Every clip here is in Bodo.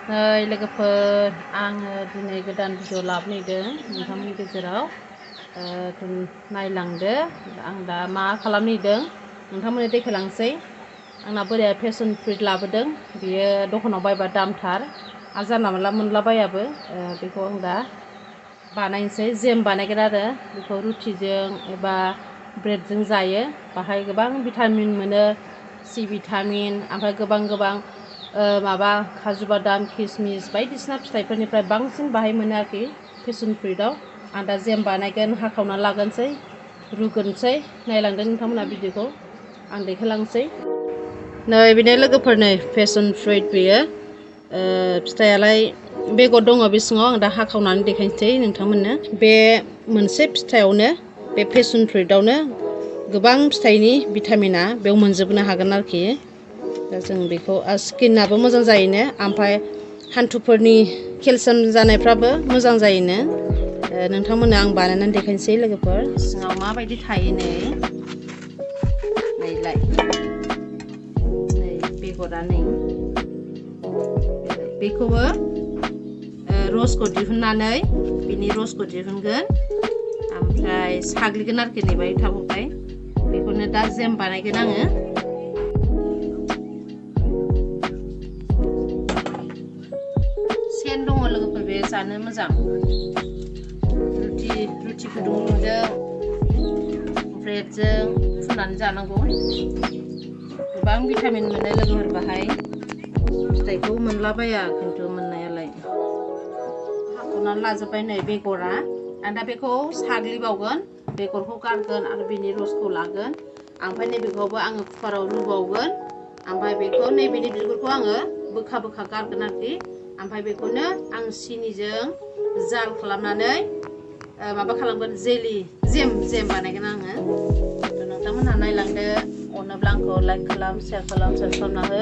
लोगोफोर आङो दिनै गोदान भिडिअ लाबोनायदों नोंथांमोननि गेजेराव नायलांदो आं दा मा खालामनायदों नोंथांमोननो देखायलांसै आंना बोराया फेसन फ्रुइट लाबोदों बियो दखानाव बायबा दामथार आरो जानला मोनला मोनलाबायाबो बेखौ आं दा बानायनोसै जेम बानायगोन आरो बेखौ रुटिजों एबा ब्रेडजों जायो बाहाय गोबां भिटामिन मोनो सि भिटामिन ओमफ्राय गोबां माबा काजु बादाम किसमिस बायदिसिना फिथाइफोरनिफ्राय बांसिन बाहाय मोनो आरोखि फेसन फ्रुइटआव आं दा जेम बानायगोन हाखावना लागोनसै रुगोनसै नायलांदों नोंथांमोना भिडिअखौ आं देखायलांसै नै बिनो लोगोफोर नै फेसन फ्रुइट बेयो फिथाइयालाय बेगर दङ बे सिङाव आं दा हाखावनानै देखायनोसै नोंथांमोननो बे मोनसे फिथाइयावनो बे फेसन फ्रुइटआवनो गोबां फिथाइनि भिटामिना बेयाव मोनजोबनो हागोन आरोखि दा जों बेखौ स्किनाबो मोजां जायोनो ओमफ्राय हान्थुफोरनि केलसियाम जानायफ्राबो मोजां जायोनो नोंथांमोननो आं बानायनानै देखायनोसै लोगोफोर सिङाव माबायदि थायो नैलाय नै बेगरा नै बेखौबो रसखौ दिहुननानै बिनि रसखौ दिहुनगोन ओमफ्राय साग्लिगोन आरोखि नैबाय थाबावबाय बेखौनो दा जेम बानायगोन आङो सेन दङ लोगोफोर बे जानो मोजां रुटि गुदुंजों ब्रेडजों फुननानै जानांगौ गोबां भिटामिन मोनो लोगोफोर बाहाय फिथाइखौ मोनलाबाया खिन्थु मोननायालाय हाखावनानै लाजोब्बाय नै बेगरा आं दा बेखौ साग्लिबावगोन बेगरखौ गारगोन आरो बिनि रसखौ लागोन ओमफ्राय नैबेखौबो आङो कुकाराव रुबावगोन ओमफ्राय बेखौ नैबेनि बिगुरखौ आङो बोखा गारगोन आरोखि ओमफ्राय बेखौनो आं सिनिजों जाल खालामनानै माबा खालामगोन जेम बानायगोन आङो नोंथांमोनहा नायलांदो अनोब्ला आंखौ लाइक खालाम शेयार खालामना हो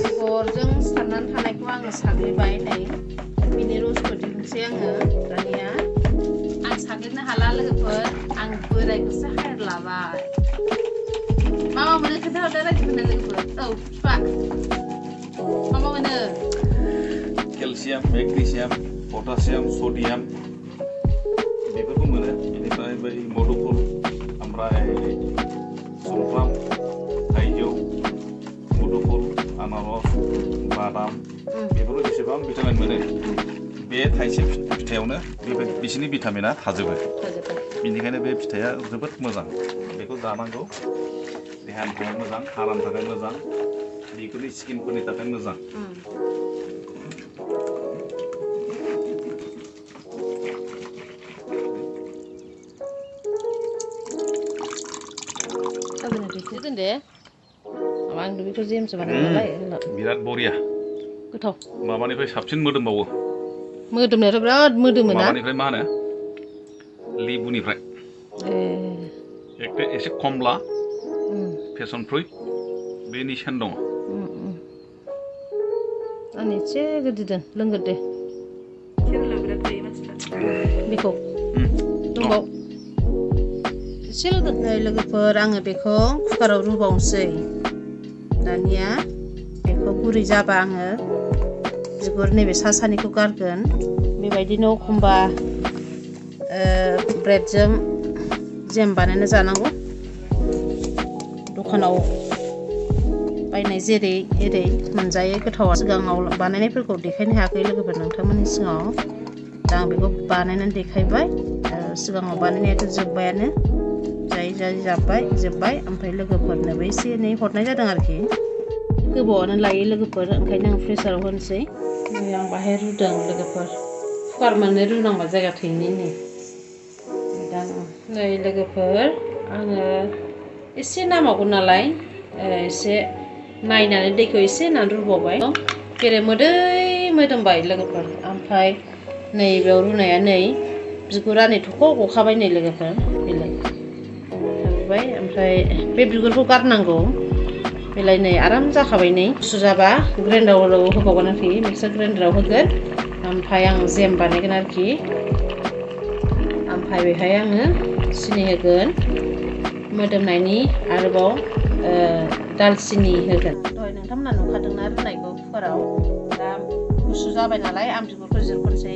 बेगरजों सारनानै थानायखौ आङो साग्लिबाय नै बिनि रसखौ दिहुनसै आङो दानिया आं साग्लिनो हाला लोगोफोर आं बोरायखौसो हायर लाबाय मा मोनो खोन्थाहरदो रायजोफोरनो लोगोफोर औ बिफा मा मोनो केलसियाम मेग्नेसियाम पटासियाम सडियाम बेफोरखौ मोनो बेनिफ्राय बै मधुफुल ओमफ्राय सुमफ्राम थाइजौ मुदुफुल आनारस बादाम बेफोराव जेसेबां भिटामिन मोनो बे थाइसे फिथाइयावनो बिसिनि भिटामिना थाजोबो बेनिखायनो बे फिथाइया जोबोद मोजां बेखौ जानांगौ देहानि थाखाय मोजां हारानि थाखाय मोजां बिगुरनि स्किनफोरनि थाखाय मोजां बिराद बरिया गोथाव माबानिफ्राय साबसिन मोदोमबावो मोदोमनायाथ' बिराद मोदोमो ना माबानिफ्राय मा होनो लेबुनिफ्राय एसे खमला फेसन फ्रुइट बेनि सेन दङ आं एसे गोदिदों लोंगोर दे बेखौ दंबाव एसे नै लोगोफोर आङो बेखौ कुकाराव रुबावनोसै दानिया बेखौ गुरै जाबा आङो बिगुर नैबे सानिखौ गारगोन बेबायदिनो एखमबा ब्रेडजों जेम बानायना जानांगौ दखानाव बायनाय जेरै एरै मोनजायो गोथावा सिगाङाव बानायनायफोरखौ देखायनो हायाखै लोगोफोर नोंथांमोननि सिगाङाव दा आं बेखौ बानायनानै देखायबाय सिगाङाव बानायनायाथ' जोब्बायानो जोब्बाय ओमफ्राय लोगोफोरनोबो एसे एनै हरनाय जादों आरोखि गोबावानो लायो लोगोफोर ओंखायनो आं प्रेसाराव होनोसै आं बाहाय रुदों लोगोफोर कुकार मोननै रुनांबा जायगा थैनि दा नै लोगोफोर आङो एसे नामावगोन नालाय एसे नायनानै दैखौ एसे होनानै रुबावबाय बेरे मोदोमबाय लोगोफोर ओमफ्राय नै बेयाव रुनाया नै बिगुरा नै थख' गखाबाय नै लोगोफोर बेलाय थाबाय ओमफ्राय बे बिगुरखौ गारनांगौ बेलाय नै आराम जाखाबाय नै गुसु जाबा ग्राइन्डाराव होबावगोन आरोखि मिक्सार ग्राइन्डाराव होगोन ओमफ्राय आं जेम बानायगोन आरोखि ओमफ्राय बेहाय आङो सिनि होगोन मोदोमनायनि आरोबाव दालचिनि होगोन दहाय नोंथांमोना नुखादोंना रुनायखौ कुकाराव दा गुसु जाबाय नालाय आं बिगुरखौ जिरख'नोसै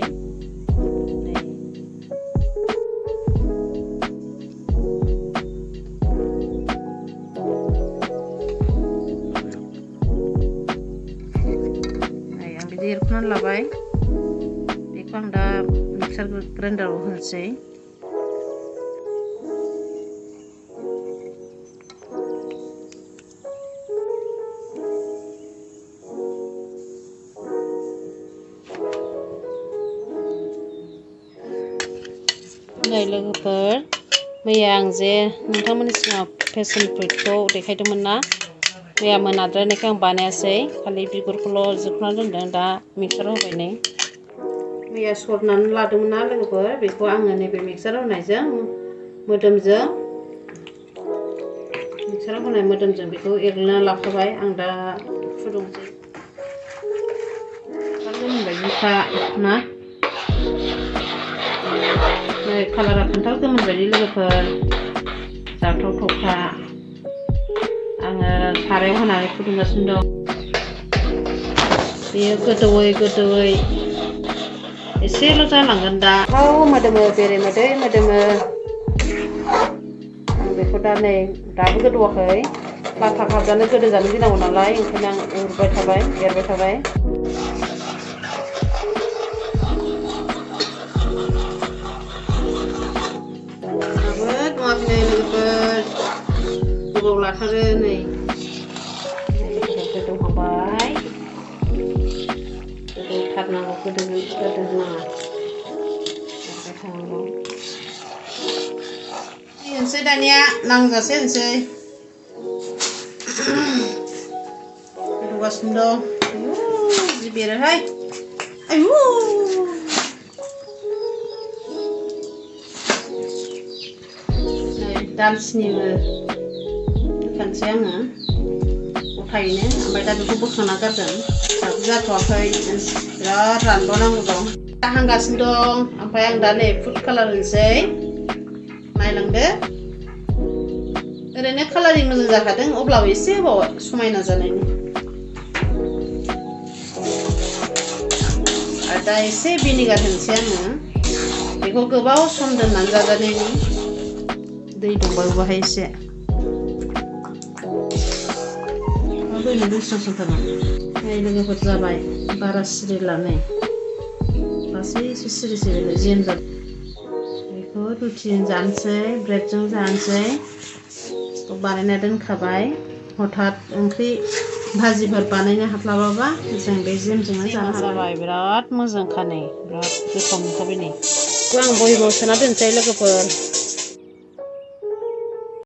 आं बिदि एरख'नानै लाबाय बेखौ आं दा मिक्सार ग्राइन्डाराव होनोसै नै लोगोफोर मैया आं जे नोंथांमोननि सिगाङाव पेसन फ्रुइटखौ देखायदोंमोन ना मैया मोनाद्रायनायखाय आं बानायासै खालि बिगुरखौल' जिरख'नानै दोनदों दा मिक्साराव होबाय नै मैया सरनानै लादोंमोन ना लोगोफोर बेखौ आङो नैबे मिक्साराव होनायजों मोदोमजों मिक्साराव होनाय मोदोमजों बेखौ एरग्लिनानै लाखाबाय आं दा फुदुंसै गोमोनबायदिखा ना नै कालारा खान्थाल गोमोन बायदि लोगोफोर जाथावथावखा आङो सारायाव होनानै फुदुंगासिनो दं बेयो गोदौयै एसेल' जालांगोन दा मोदोमो बेरे मोदै मोदोमो आं बेखौ दा नै दाबो गोदौवाखै लाथा खाबजानो गोदो जानो गिनांगौ नालाय ओंखायनो आं एरबाय थाबाय गोबाव लाथारो नै गोदौहांबाय गोदौथारनांगौ गोदौनाङा एरबाय थानांगौ होनोसै दानिया नांजासे होनोसै गोदौगासिनो दं जि बेरोहाय आयु दालसिनिबो होखानोसै आङो गथायैनो ओमफ्राय दा बेखौ बोखांना गारगोन दाबो जाथ'वाखै बिराद रानबावनांगौ दं हांगासिनो दं ओमफ्राय आं दा नै फुड कालार होनोसै नायलांदो ओरैनो कालारिं मोजां जाखादों अब्लाबो एसे होबाव समायना जानायनि आरो दा एसे भिनेगार होनोसै आङो बेखौ गोबाव सम दोननानै जाजानायनि दै दंबावो बाहाय एसे दैनो दैस्रांथारमोन नै लोगोफोर जाबाय बारा सिरिला नै गासैसो सिरि जेन जाबाय बेखौ रुटिजों जानोसै ब्रेडजों जानोसै बानायना दोनखाबाय हथात ओंख्रि भाजिफोर बानायनो हास्लाबाबा जों बे जेमजोंनो जानो हाबाय बिराद मोजांखा नै बिराद गोथाव मोनखाबाय नै आं बयमाव सोना दोनसै लोगोफोर